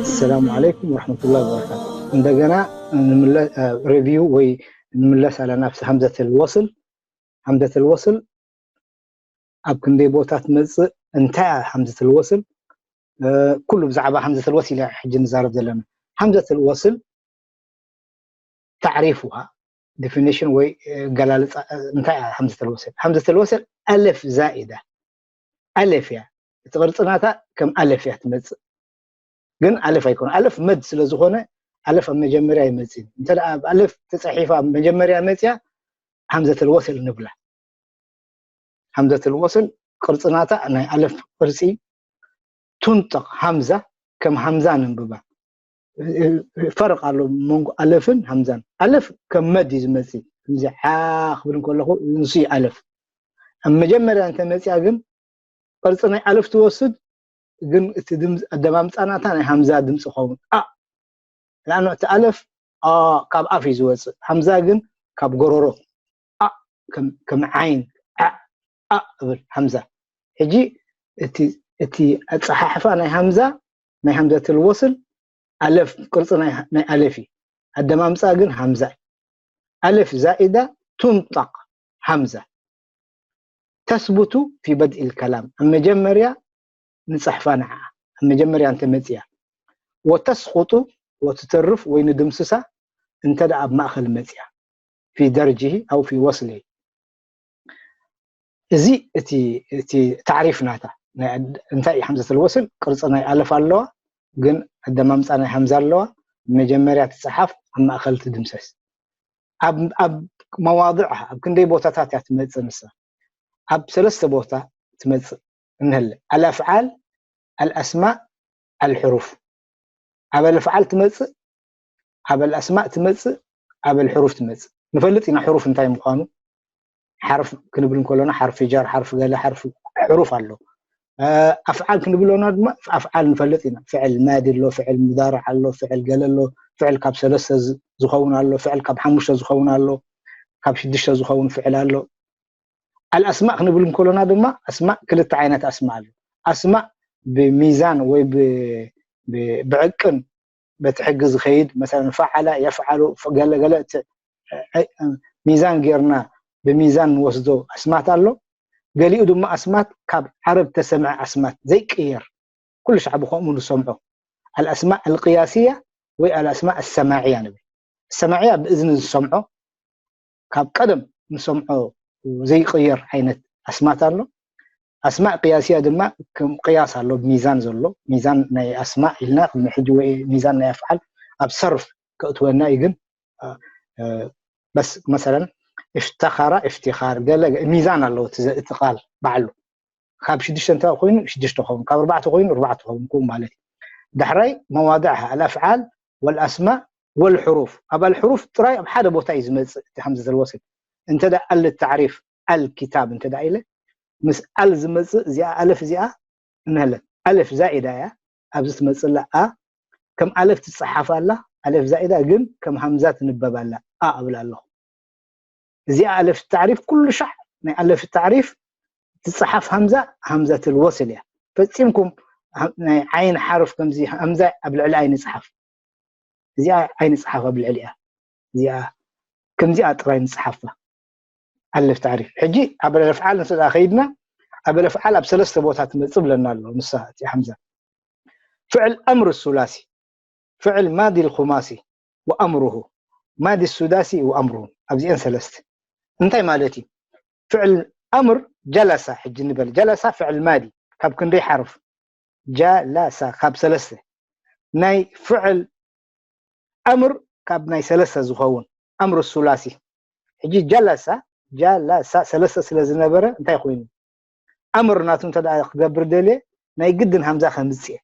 السلام عليكم ورحمة الله وبركاته. እንደገና ሪቪው ወይ ንምለስ ኣለና ኣብቲ همزة الوصل። همزة الوصل ኣብ ክንደይ ቦታ ትመጽእ፣ እንታይ همزة الوصل፣ ኩሉ ብዛዕባ همزة الوصل ኢና ሕጂ ንዛረብ ዘለና። همزة الوصل تعريفها، ዲፊኒሽን ወይ ኣገላልጻ እንታይ እያ همزة الوصل? همزة الوصل ኣለፍ ዛኢዳ ኣለፍ እያ። እቲ ቅርጺ ናታ ከም ኣለፍ እያ ትመጽእ፣ ግን ኣለፍ ኣይኮነ። ኣለፍ መድ ስለ ዝኾነ ኣለፍ ኣብ መጀመርያ ይመጽእ። እንተ ደኣ ኣብ ኣለፍ ተጻሒፋ ኣብ መጀመርያ መጽያ همزة الوصل ንብላ። همزة الوصل ቅርጺ ናታ ናይ ኣለፍ ቅርጺ ትንጠቕ همزة ከም همزة ነንብባ። ፈርቕ ኣሎ መንጎ ኣለፍን همزة ን። ኣለፍ ከም መድ እዩ ዝመጽእ። ከምዚ ዓ ክብል እንከለኹ ንሱ እዩ ኣለፍ። ኣብ መጀመርያ እንተ መጽያ ግን ቅርጺ ናይ ኣለፍ ትወስድ፣ ግን እቲ ድምፂ ኣደማምፃ ናታ ናይ همزة ድምፂ ኸውን። ኣ ለኣኖ እቲ ኣለፍ ኣ ካብ ኣፍ እዩ ዝወፅእ፣ همزة ግን ካብ ጎረሮ። ኣ ከም ዓይን ዓ ኣ እብል همزة። ሕጂ እቲ ኣፀሓሕፋ ናይ همزة ናይ همزة الوصل ኣለፍ ቅርፂ ናይ ኣለፍ እዩ። ኣደማምፃ ግን همزة እዩ። ኣለፍ ዛኢዳ ትንጠቕ همزة تثبت في بدء الكلام ኣብ መጀመርያ ንፅሕፋ ንዓ ኣብ መጀመርያ እንተ መፅያ وتسقط وتترف ወይ ንድምስሳ እንተ ደኣ ኣብ ማእኸል መፅያ في درجه أو في وصله። እዚ እቲ تعريف ናታ እንታይ همزة الوصل ቅርፂ ናይ ኣለፍ ኣለዋ ግን ኣደማምፃ ናይ همزة ኣለዋ። መጀመርያ ትፅሓፍ ኣብ ማእኸል ትድምሰስ። ኣብ መዋضعها ኣብ ክንደይ ቦታታት እያ ትመፅእ ንሳ? ኣብ ሰለስተ ቦታ ትመፅእ እንህለ الأفعال الأسماء الحروف። ኣብ الأفعال ትመፅእ፣ ኣብ الأسماء ትመፅእ፣ ኣብ الحروف ትመፅእ። ንፈልጥ ኢና ሕሩፍ እንታይ ምዃኑ። ሓርፍ ክንብል እንከሎና ሓርፊ ጃር፣ ሓርፊ ገለ፣ ሓርፊ ሕሩፍ ኣሎ። ኣፍዓል ክንብሎና ድማ ኣፍዓል ንፈልጥ ኢና። ፍዕል ማዲ ኣሎ፣ ፍዕል ሙዳርዕ ኣሎ፣ ፍዕል ገለ ኣሎ፣ ፍዕል ካብ ሰለስተ ዝኸውን ኣሎ፣ ፍዕል ካብ ሓሙሽተ ዝኸውን ኣሎ፣ ካብ ሽዱሽተ ዝኸውን ፍዕል ኣሎ። ኣልኣስማእ ክንብል እንከሎና ድማ ኣስማእ ክልተ ዓይነት ኣስማእ ኣሎ። ኣስማእ ብሚዛን ወይ ብዕቅን በቲ ሕጊ ዝኸይድ መሰለን ፈዓለ የፍዓሉ ገለገለ ሚዛን ጌርና ብሚዛን ንወስዶ ኣስማት ኣሎ። ገሊኡ ድማ ኣስማት ካብ ዓረብ ተሰምዐ ኣስማት ዘይቅየር ኩሉ ሻዕ ብከምኡ ንሰምዖ ኣልኣስማእ ኣልቅያስያ ወይ ኣልኣስማእ ኣሰማዕያ ንብል። ሰማዕያ ብእዝኒ ዝሰምዖ ካብ ቀደም ንሰምዖ ዘይቅየር ዓይነት ኣስማት ኣሎ። ኣስማእ ቅያስያ ድማ ከም ቅያስ ኣሎ ሚዛን ዘሎ ሚዛን ናይ ኣስማእ ኢልና ቅድሚ ሕጂ ወይ ሚዛን ናይ ኣፍዓል ኣብ ሰርፍ ከእትወና እዩ። ግን በስ መሰለን እፍተኻራ እፍትኻር ገለ ሚዛን ኣለዎ እቲ ቃል ባዕሉ። ካብ ሽዱሽተ እንተ ኮይኑ ሽዱሽተ ኸውን ካብ ኣርባዕተ ኮይኑ ኣርባዕተ ኸውን ክው ማለት እዩ። ዳሕራይ መዋድዕሃ ኣልኣፍዓል ወልኣስማእ ወልሕሩፍ ኣብ ኣልሕሩፍ ጥራይ ኣብ ሓደ ቦታ እዩ ዝመፅእ እቲ ሃምዘተል ወስል። እንተ ኣል ታዕሪፍ ኣልኪታብ እንተ ኢለ ምስ ኣል ዝመፅእ እዚኣ ኣለፍ እዚኣ እንህለን ኣለፍ ዛኢዳ እያ ኣብዚ ትመፅእ ኣላ ኣ ከም ኣለፍ ትፀሓፍ ኣላ ኣለፍ ዛኢዳ ግን ከም ሃምዛ ትንበብ ኣላ ኣ እብል ኣለኹ። እዚኣ ኣለፍ ታዕሪፍ ኩሉ ሻዕ ናይ ኣለፍ ታዕሪፍ ትፀሓፍ ሃምዛ ሃምዘትል ወስል እያ። ፈፂምኩም ናይ ዓይን ሓርፍ ከምዚ ሃምዛ ኣብ ልዕሊ ኣይንፅሓፍ። እዚኣ ኣይንፅሓፍ ኣብ ልዕሊኣ እዚኣ ከምዚኣ ጥራይ ንፅሓፋ። ኣለፍ ታዕሪፍ ሕጂ ኣብ ኣለፍዓል ንስዳ ከይድና ኣብ ኣለፍዓል ኣብ ሰለስተ ቦታ ትመፅእ ብለና ኣሎ ንሳ እቲ ሃምዛ ፍዕል ኣምር ሱላሲ ፍዕል ማዲ ልኹማሲ ወኣምሩሁ ማዲ ሱዳሲ ወኣምሩሁ ኣብዚአን ሰለስተ እንታይ ማለት እዩ? ፍዕል ኣምር ጀለሳ ሕጂ ንበል ጀለሳ ፍዕል ማዲ ካብ ክንደይ ሓርፍ ጀለሳ ካብ ሰለስተ ናይ ፍዕል ኣምር ካብ ናይ ሰለስተ ዝኸውን ኣምር ሱላሲ ሕጂ ጀለሳ ጀለሳ ሰለስተ ስለ ዝነበረ እንታይ ኮይኑ ኣምር ናቱ እንተ ክገብር ደልየ ናይ ግድን ሃምዛ ከምፅእ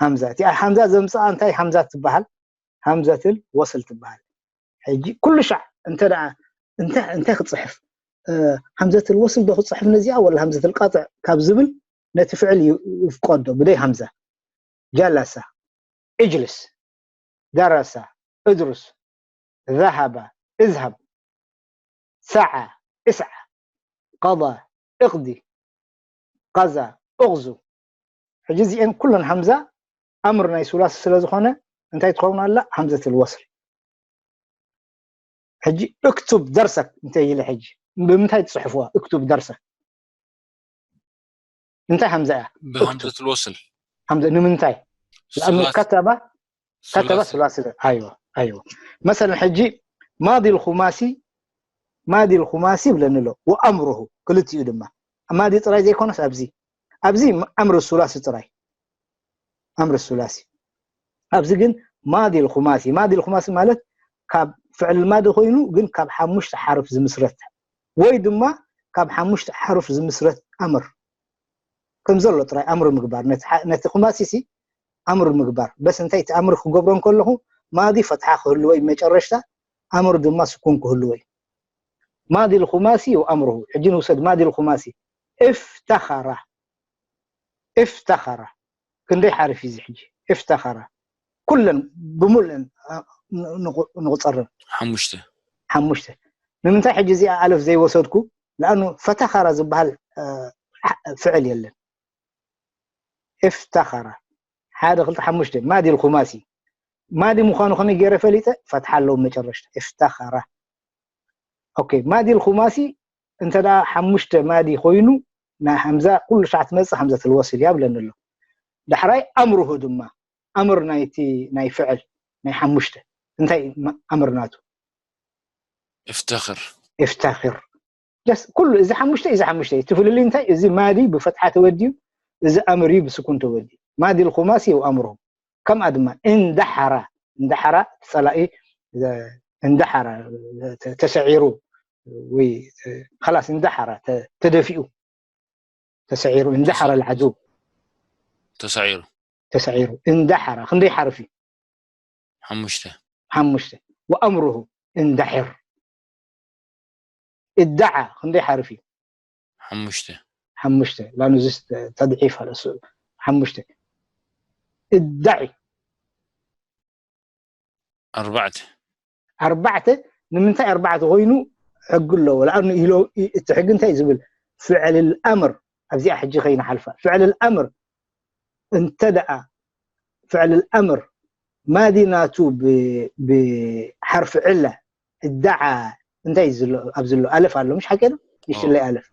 ሃምዛ እቲ ሃምዛ ዘምፅኣ እንታይ ሃምዛ ትበሃል ሃምዘትል ወስል ትበሃል። ሕጂ ኩሉ ሻዕ እንተ እንታይ ክፅሕፍ ሃምዘትል ወስል ዶ ክፅሕፍ ነዚኣ ወላ ሃምዘትል ቃጥዕ ካብ ዝብል ነቲ ፍዕል ይፍቀዶ ብደይ ሃምዛ ጀለሳ እጅልስ ደረሰ እድሩስ ذهب اذهب سعى اسعى قضى እቕዲ፣ ቐዛ፣ እቕዙ። ሕጂ እዚኤን ኩለን ሃምዛ ኣምር ናይ ሱላሲ ስለ ዝኾነ እንታይ ትኸውን ኣላ? ሃምዘትል ወስል። ሕጂ እክቱብ ደርሰክ እንተ ኢለ ሕጂ ብምንታይ ትጽሕፍዋ? እክቱብ ደርሰክ እንታይ ሃምዛ እያ? ብሃምዘትል ወስል። ሃምዛ ንምንታይ? ለኣኑ ከተባ ከተባ ሱላሲ። ኣይዋ ኣይዋ መሰለን ሕጂ ማዲ ልኹማሲ ማዲ ልኹማሲ ይብለኒ ኣሎ ወኣምሩሁ ክልቲኡ ድማ ማዲ ጥራይ ዘይኮነስ ኣብዚ ኣብዚ ኣምር ሱላሲ ጥራይ ኣምር ሱላሲ ኣብዚ ግን ማዲ ልኹማሲ ማዲ ልኹማሲ ማለት ካብ ፍዕል ማዲ ኮይኑ ግን ካብ ሓሙሽተ ሓርፍ ዝምስረት ወይ ድማ ካብ ሓሙሽተ ሓርፍ ዝምስረት ኣምር ከም ዘሎ ጥራይ ኣምር ምግባር ነቲ ኹማሲ ሲ ኣምር ምግባር በስ እንታይ እቲ ኣምር ክገብሮ እንከለኹ ማዲ ፈትሓ ክህልዎ እዩ መጨረሽታ ኣምር ድማ ስኩን ክህልዎ እዩ ማዲ ልኹማሲ ወኣምርሁ ሕጂ ንውሰድ ማዲ ልኹማሲ እፍተኸራ እፍተኸራ ክንደይ ሓርፍ እዩ እዚ ሕጂ እፍተኸራ ኩለን ብምሉእን ንቑፀርን ሓሙሽተ ሓሙሽተ ንምንታይ ሕጂ እዚኣ ኣለፍ ዘይወሰድኩ ለኣኑ ፈተኸራ ዝበሃል ፍዕል የለን እፍተኸረ ሓደ ክልተ ሓሙሽተ ማዲ ልኹማሲ ማዲ ምዃኑ ከመይ ገይረ ፈሊጠ ፈትሓ ኣለዎ መጨረሽታ እፍተኸረ ኦኬ ማዲ ልኹማሲ እንተ ደኣ ሓሙሽተ ማዲ ኮይኑ ናይ ሃምዛ ኩሉ ሻዕ ትመጽእ ሃምዘትል ወስል እያ ብለኒ ኣሎ ዳሕራይ ኣምርሁ ድማ ኣምር ናይቲ ናይ ፍዕል ናይ ሓሙሽተ እንታይ ኣምር ናቱ እፍተኽር እፍተኽር ኩሉ እዚ ሓሙሽተ እዚ ሓሙሽተ እቲ ፍልልይ እንታይ እዚ ማዲ ብፈትሓ ተወዲዩ እዚ ኣምር እዩ ብስኩን ተወዲዩ ማዲ ልኹማሲ ይው ኣምርሁ ከምኣ ድማ እንዳሓራ እንዳሓራ ጸላኢ እንዳሓራ ተሰዒሩ ወይ خلاص እንዳሓራ ተደፊኡ ተሰዒሩ እንዳሓራ ልዓዱ ተሰዒሩ ተሰዒሩ እንዳሓራ ክንደይ ሓርፍ እዩ ሓሙሽተ ሓሙሽተ ወኣምርሁ እንዳሕር እዳዓ ክንደይ ሓርፍ እዩ ሓሙሽተ ሓሙሽተ ላኑ ዝስ ተድዒፍ ኣለ ሓሙሽተ እዳዒ ኣርባዕተ ኣርባዕተ ንምንታይ ኣርባዕተ ኮይኑ ሕጊ ኣለዎ ለኣኑ ኢሎ እቲ ሕጊ እንታይ ዝብል ፍዕል ኣምር ኣብዚኣ ሕጂ ከይንሓልፋ ፍዕል ኣምር እንተ ደኣ ፍዕል ኣምር ማዲ ናቱ ብሓርፊ ዕለ እዳዓ እንታይ ዝሎ ኣብዚ ኣሎ ኣለፍ ኣሎ ምሽ ሓቂ ዶ ይሽለይ ኣለፍ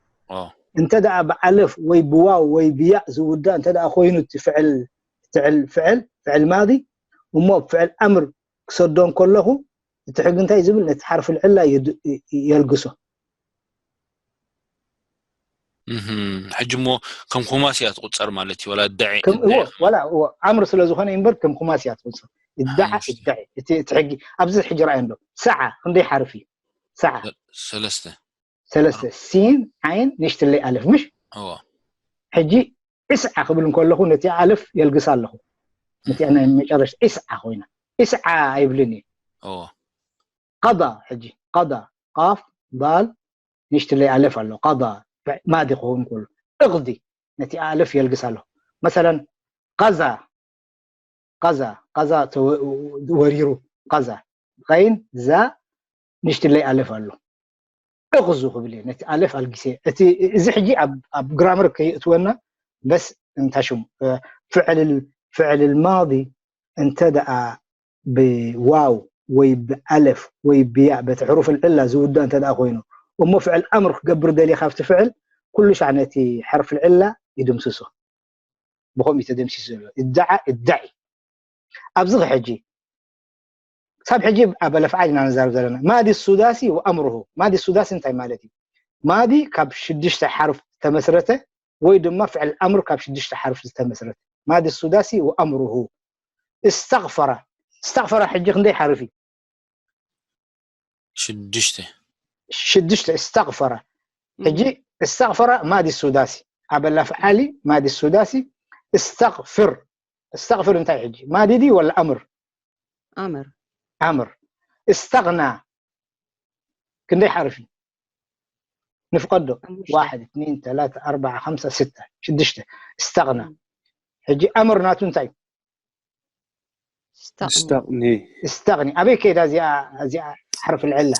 እንተ ደኣ ብኣለፍ ወይ ብዋው ወይ ብያእ ዝውዳእ እንተ ደኣ ኮይኑ እቲ ፍዕል ፍዕል ፍዕል ፍዕል ማዲ እሞ ፍዕል ኣምር ክሰዶ እንከለኹ እቲ ሕጊ እንታይ ዝብል ነቲ ሓርፊ ልዕላ የልግሶ ሕጂ እሞ ከም ኩማስ እያ ትቁፀር ማለት እዩ ወላ እዳዒ ወላ ኣምር ስለ ዝኾነ እምበር ከም ኩማስ እያ ትቁፀር እዳዓ እዳዒ እቲ ሕጊ ኣብዚ ሕጂ ረኣዮ እንዶ ሰዓ ክንደይ ሓርፍ እዩ ሰዓ ሰለስተ ሰለስተ ሲን ዓይን ንሽትለይ ኣለፍ ምሽ እዎ ሕጂ እስዓ ክብል እንከለኹ ነቲ ኣለፍ የልግሳ ኣለኹ ነቲኣ ናይ መጨረሽ እስዓ ኮይና እስዓ ኣይብልን እዩ እዎ ቀዳ ሕጂ ቀዳ ቃፍ ዳል ንሽትለይ ኣለፍ ኣሎ ቀዳ ማዲ ክኸውን ከሎ እቕዲ ነቲ ኣለፍ የልግስ ኣሎ መሰለን ቀዛ ቀዛ ቀዛ ወሪሩ ቀዛ ኸይን ዛ ንሽትለይ ኣለፍ ኣሎ እኽዙ ክብል እየ ነቲ ኣለፍ ኣልጊሰ እቲ እዚ ሕጂ ኣብ ግራመር ከይእትወና በስ እንታይ ሽሙ ፍዕል ፍዕል ማዲ እንተ ደኣ ብዋው ወይ ብኣለፍ ወይ ብያ በቲ ሕሩፍ ልዕላ ዝውዳ እንተ ደኣ ኮይኑ እሞ ፍዕል ኣምር ክገብር ደልየ ካብቲ ፍዕል ኩሉ ሻዕ ነቲ ሕርፍ ልዕላ ይድምስሶ ብኸምኡ ተደምሲሱ ዘሎ እዳዓ እዳዒ ኣብዚ ሕጂ ክሳብ ሕጂ ኣብ ለፍዓል ኢና ንዛረብ ዘለና ማዲ ሱዳሲ ወኣምርሁ ማዲ ሱዳሲ እንታይ ማለት እዩ ማዲ ካብ ሽዱሽተ ሓርፍ ዝተመስረተ ወይ ድማ ፍዕል ኣምር ካብ ሽዱሽተ ሓርፍ ዝተመስረተ ማዲ ሱዳሲ ወኣምርሁ እስተቕፈራ እስተቕፈራ ሕጂ ክንደይ ሓርፍ እዩ ሽዱሽተ ሽዱሽተ እስተቕፈራ ሕጂ እስተቕፈራ ማዲ ሱዳሲ ኣብ ለፍዓሊ ማዲ ሱዳሲ እስተቕፍር እስተቕፍር እንታይ ሕጂ ማዲ ድዩ ወላ ኣምር ኣምር ኣምር እስተቕና ክንደይ ሓርፍ እዩ ንፍቀዶ ዋሕድ እትኒን ተላተ ኣርባዓ ከምሳ ስተ ሽዱሽተ እስተቕና ሕጂ ኣምር ናቱ እንታይ እዩ استغني استغني ኣበይ ከይዳ እዚኣ እዚኣ ሓርፍ ልዕላ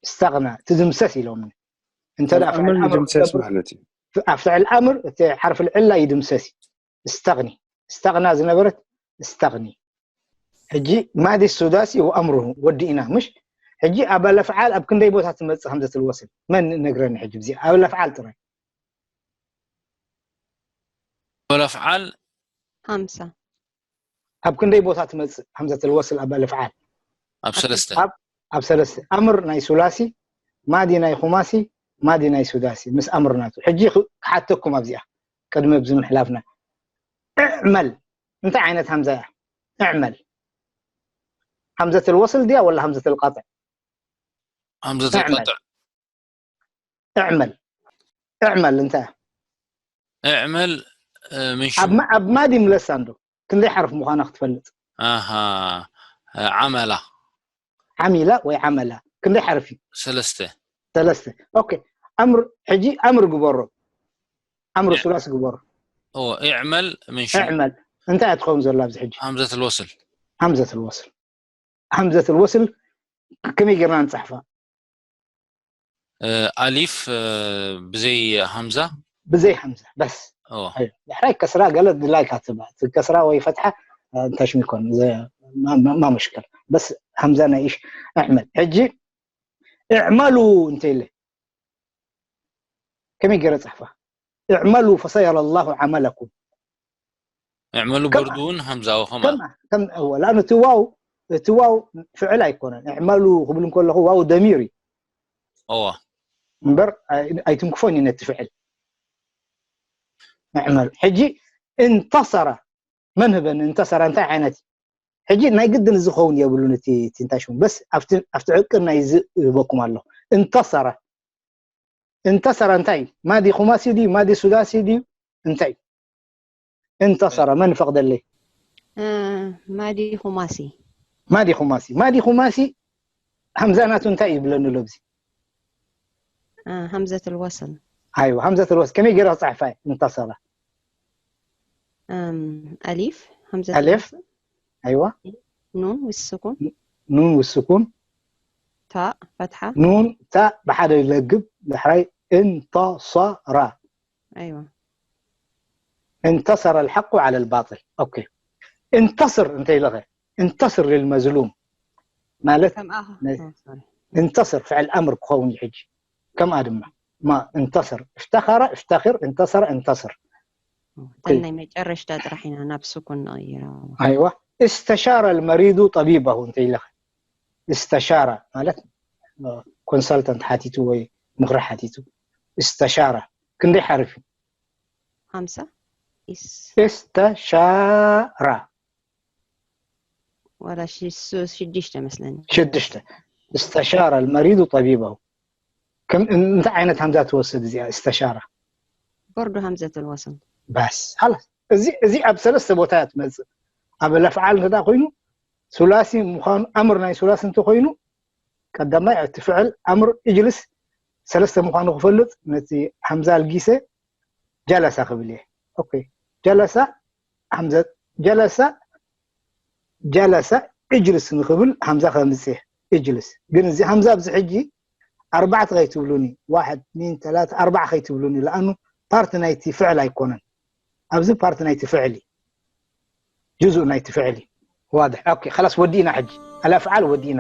استغنى ትድምሰስ ኢሎምኒ እንተ ደኣ ኣምር ፍዕል ኣምር ይድምሰስ ክትገብር ማለት እዩ። ኣብ ፍዕል ኣምር እቲ ሓርፍ ዕላ ይድምሰስ እዩ። እስተቕኒ እስተቕና ዝነበረት እስተቕኒ። ሕጂ ማዲ ሱዳሲ ወኣምርሁ ወዲእና ምሽ። ሕጂ ኣብ ኣለፍዓል ኣብ ክንደይ ቦታ ትመጽእ ከምዘትልወስል መን ነግረኒ? ሕጂ እዚ ኣብ ኣለፍዓል ጥራይ ወላ ፍዓል ሓምሳ ኣብ ክንደይ ቦታ ትመጽእ ከምዘትልወስል ኣብ ኣለፍዓል ኣብ ሰለስተ ኣብ ኣብ ሰለስተ ኣምር ናይ ሱላሲ ማዲ ናይ ኹማሲ ማዲ ናይ ሱዳሲ ምስ ኣምር ናቱ። ሕጂ ክሓተኩም ኣብዚኣ ቅድሚ ኣብዚ ምሕላፍና እዕመል እንታይ ዓይነት ሃምዛ እያ? እዕመል ሃምዘት ልወስል ድያ ወላ ሃምዘት ልቃጥዕ? همزة እዕመል القطع እዕመል እዕመል እንታይ እያ? اعمل من شو ኣብ ማ- ኣብ ማዲ ምለሳ እንዶ ክንደይ ሓርፍ ምዃና ክትፈልጥ اها عملة ዓሚላ ወይ ዓመላ ክንደይ ሓርፍ እዩ? ሰለስተ ሰለስተ ኦኬ። ኣምር ሕጂ ኣምር ግበሮ ኣምር ሱላስ ግበሮ اعمل من شو እዕመል እንታይ እያ ትኸውን ዘላ ኣብዚ ሕጂ همزة الوصل ሃምዘት ልወስል ሃምዘት ልወስል ከመይ ጌርና ንፅሕፋ ألف ብዘይ همزة ብዘይ ሃምዛ በስ اه ዳሕራይ ከስራ ገለ ድላይካ ትባ ከስራ ወይ ፈትሓ እንታሽም ይኮን ማ ሙሽክል በስ ሃምዛ ናይ ኢሽ ኣሕመድ ሕጂ እዕመሉ እንተ ኢለ ከመይ ገይረ ፅሕፋ እዕመሉ ፈሰየረ ላሁ ዓመለኩም اعملوا كم- برضو همزة وخما ከም ከም እወ ለኣኑ እቲ ዋው እቲ ዋው ፍዕል ኣይኮነን እዕመሉ ክብል እንከለኹ ዋው ደሚር እዩ اه እምበር ኣይ- ኣይትንክፎን እዩ ነቲ ፍዕል እዕመሉ ሕጂ እንተሰረ መን ህበኒ እንተሰረ እንታይ ዓይነት ሕጂ ናይ ግድን ዝኸውን የብሉን እቲ እቲ እንታይ ሽሙ በስ ኣብቲ ኣብቲ ዕቅድ ናይ እዚ ይህበኩም ኣለኹ እንተሰረ እንተሰረ እንታይ እዩ ማዲ ኩማሲ ድዩ ማዲ ሱዳሲ ድዩ እንታይ እዩ እንተሰረ መን ፈቅደለይ ማዲ ኩማሲ ማዲ ኩማሲ ማዲ ኩማሲ ሃምዛ ናቱ እንታይ እዩ ዝብለኒ ኣሎ ኣብዚ همزة الوصل ኣይዋ ሃምዘት ልወስ ከመይ ገይረ ክፅሕፋ እየ እንተሰረ ألف همزة ألف. الوصل ኣይዋ نون والسكون ኑን ውስኩን تاء فتحة ኑን ታ ብሓደ ለግብ ዳሕራይ እንተሰራ أيوة انتصر الحق على الباطل ኦኬ انتصر እንታይ ኢለኸ انتصر للمظلوم ማለት كم آخر نعم. آه، sorry. انتصر فعل امر ክኸውን እዩ ሕጂ ከምኣ ድማ ما انتصر افتخر افتخر انتصر انتصر እተን ናይ መጨረሽታ ጥራሕ ኢና ናብ ስኩን ንቕይራ ايوه استشار المريض طبيبه እንታይ ኢለኸ استشار ማለት ኮንሰልተንት ሓቲቱ ወይ ምኽሪ ሓቲቱ استشار ክንደይ ሓርፍ እዩ ሓምሳ ኢስ استشار ወላ ሽሱ- ሽዱሽተ መስለኒ ሽዱሽተ استشار المريض طبيبه ከም እንታይ ዓይነት ሃምዛ ትወስድ እዚኣ استشار برضو همزة الوصل بس خلص እዚ እዚ ኣብ ሰለስተ ቦታ እያ ትመፅእ ኣብ ለፍዓል እንተ ኮይኑ ሱላሲ ምዃኑ ኣምር ናይ ሱላሲ እንተኮይኑ ቀዳማይ እቲ ፍዕል ኣምር እጅልስ ሰለስተ ምዃኑ ክፈልጥ ነቲ ሃምዛ ኣልጊሰ ጀለሳ ክብል እየ ኦኬ ጀለሳ ሃምዘ ጀለሳ ጀለሳ እጅልስ ንክብል ሃምዛ ከምፅእ እጅልስ ግን እዚ ሃምዛ ኣብዚ ሕጂ ኣርባዕተ ከይትብሉኒ ዋሕድ ኒን ተላተ ኣርባዕ ከይትብሉኒ ለኣኑ ፓርቲ ናይቲ ፍዕል ኣይኮነን ኣብዚ ፓርቲ ናይቲ ፍዕል እዩ ጅዙእ ናይቲ ፍዕል እዩ ዋድሕ ኦኬ خلاص ወዲእና ሕጂ ኣልኣፍዓል ወዲእና